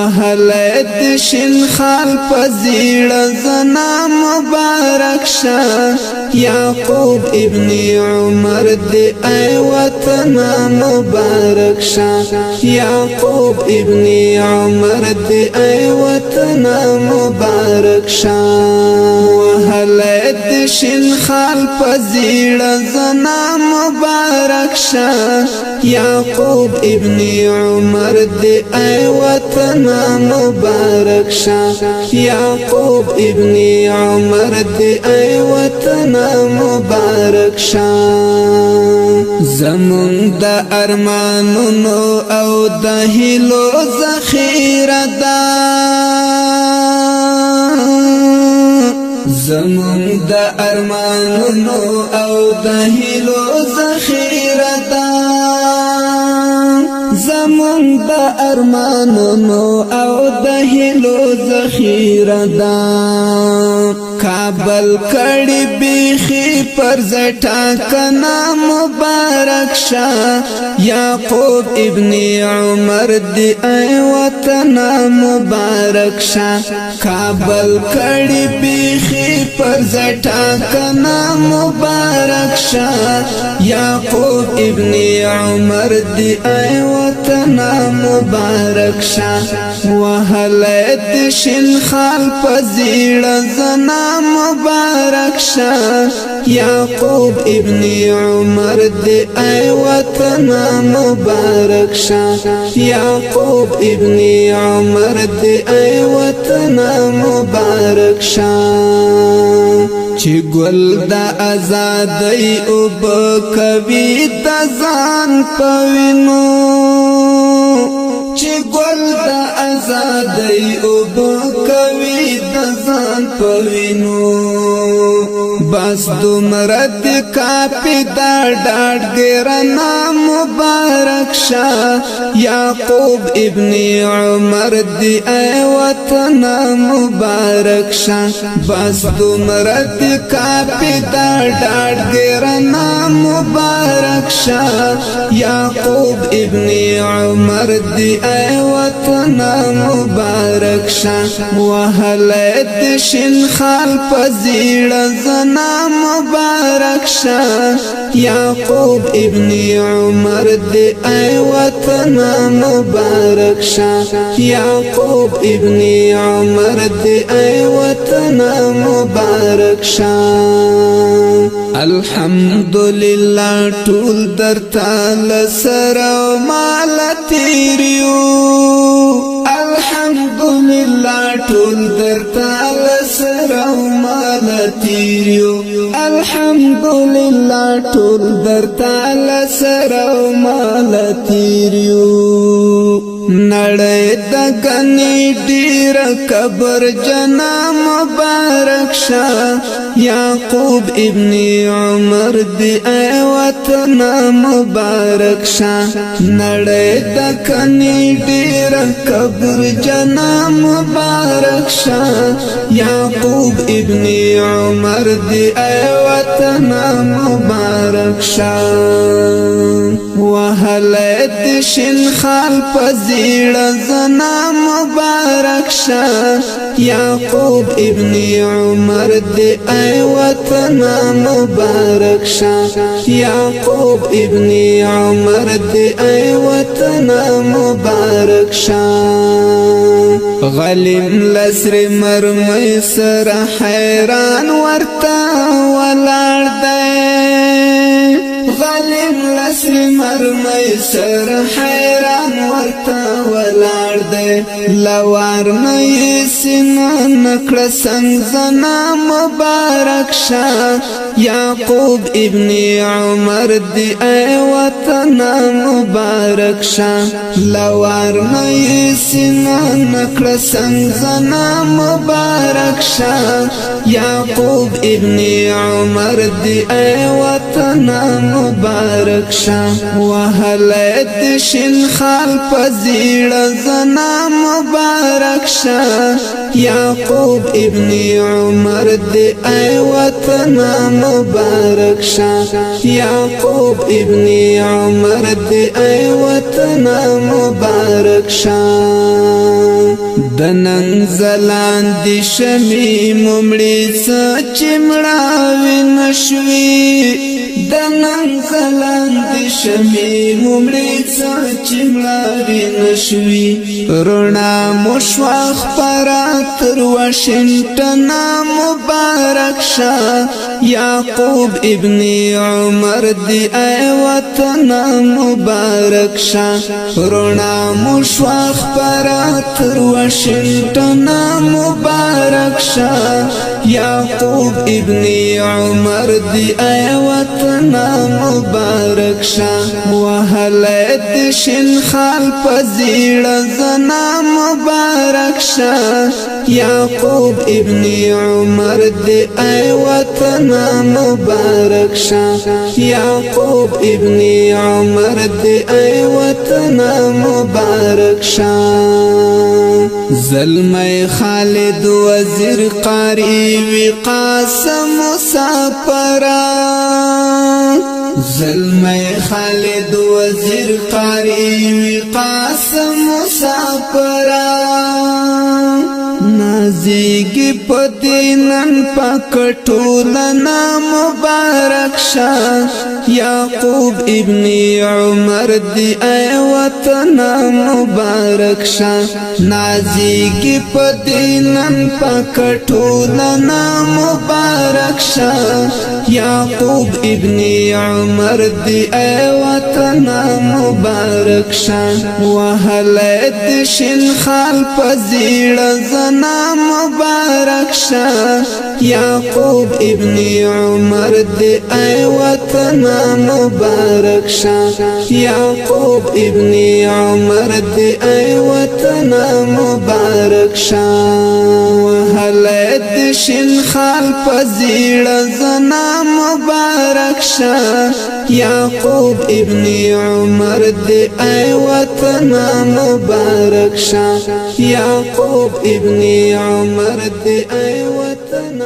وهلی د شین خال په زیړه زنا مبارک شه. یعقوب ابن عمر دی ای وطن مبارک شه. یعقوب ابن عمر دی ای وطن مبارک شه. وهلی د شین خال په زیړه زنا مبارک شه. یعقوب ابن عمر دی ای وطن مبارک شه. یعقوب ابن عمر دی ای وطن مبارک شه. زمون د ارمانونو او د هیلو ذخیره ده. زمون د ارمانونو او د هیلو ذخیره ده. زمون د ارمانونو او د هیلو ذخیره ده. کابل کړي بیخي پر زټا کنا مبارک شه. یعقوب ابن عمر دی ای وطن مبارک شه. کابل کړي بیخي پر زټا کنا مبارک شه. یعقوب ابن عمر دی ای وطن مبارک شه. وهلی د شین خال په زیړه زنا مبارک شه. یعقوب ابن عمر دی ای وطن مبارک شه. یعقوب ابن عمر دی ای وطن مبارک شه. چې ګل د ازادۍ او کوي د ځان پوینو، چې ګل د ازادۍ او کوي د ځان پوینو، بس دومره د کاپی دا ډاډ ګرنا مبارک شه. یعقوب ابن عمر دی ای وطن مبارک شه. بس دومره د کاپی دا ډاډ ګرنا مبارک شه. یعقوب ابن عمر دی ای وطن مبارک شه. وهلی د شین خال په زیړه زنا مبارک شه. یعقوب ابن عمر دی ای وطن مبارک شه. یعقوب ابن عمر دی ای وطن مبارک شه. الحمدلله ټول درته لسر مال تیریو. الحمدلله ټول درته لسر مال تیریو. الحمدلله ټول درته لسر مال تیریو. نړۍ د غنی ډیر کبر جنا مبارک شه. یعقوب ابن عمر دی ای وطن مبارک شه. نړۍ د غنی ډیر کبر جنا مبارک شه. یعقوب ابن عمر دی ای وطن مبارک شه. وهلی د شین خال په زیړه زنا مبارک شه. یعقوب ابن عمر دی ای وطن مبارک شه. یعقوب ابن عمر دی ای وطن مبارک شه. غلیم لسر مرمۍ سره حیران ورته ولاړ دی. غلیم لسر مرمۍ سره حیران ورته ولاړ دی. لوار نه سینه نکړه څنګه مبارک شه. یعقوب ابن عمر دی ای وطن مبارک شه. لوار نه سینه نکړه څنګه مبارک شه. یعقوب ابن عمر دی ای وطن مبارک شه. وهلی د شین خال په زیړه زنا مبارک شه. یعقوب ابن عمر دی ای وطن مبارک شه. یعقوب ابن عمر دی ای وطن مبارک شه. د نن زلان دي شمی ممړي څه چې مړاوي نشوي. د نن زلان دي شمی ممړي څه چې مړاوي نشوي. رڼا مشوا خپرا تر واشنگټن مبارک شه، یعقوب ابن عمر دی ای وطن مبارک شه. رڼا مشوا خپرا تر واشنگټن مبارک شه، یعقوب ابن عمر دی ای وطن مبارک شه. وهله د شین خال پزیړه زنا مبارک شه، یعقوب ابن عمر دی ای وطن مبارک شه. یعقوب ابن عمر دی ای وطن مبارک شه. زلمی خالد وزیر قاری وی قاسم مسافرا، زلمی خالد وزیر قاری وی قاسم مسافرا، نازیږي پدینن پکټولنا مبارک شه، یعقوب ابن عمر دی ای وطن مبارک شه. نازیږي پدینن پکټولنا مبارک شه، یعقوب ابن عمر دی ای وطن مبارک شه. وهله د شین خال پزیړه زنا مبارک شه، یعقوب ابن عمر دی ای وطن مبارک شه. یعقوب ابن عمر دی ای وطن مبارک شه. وهله د شین خال پزیړه زنا مبارک شه، یعقوب ابن عمر دی ای وطن مبارک شه. یعقوب ابن عمر دی ای وطن.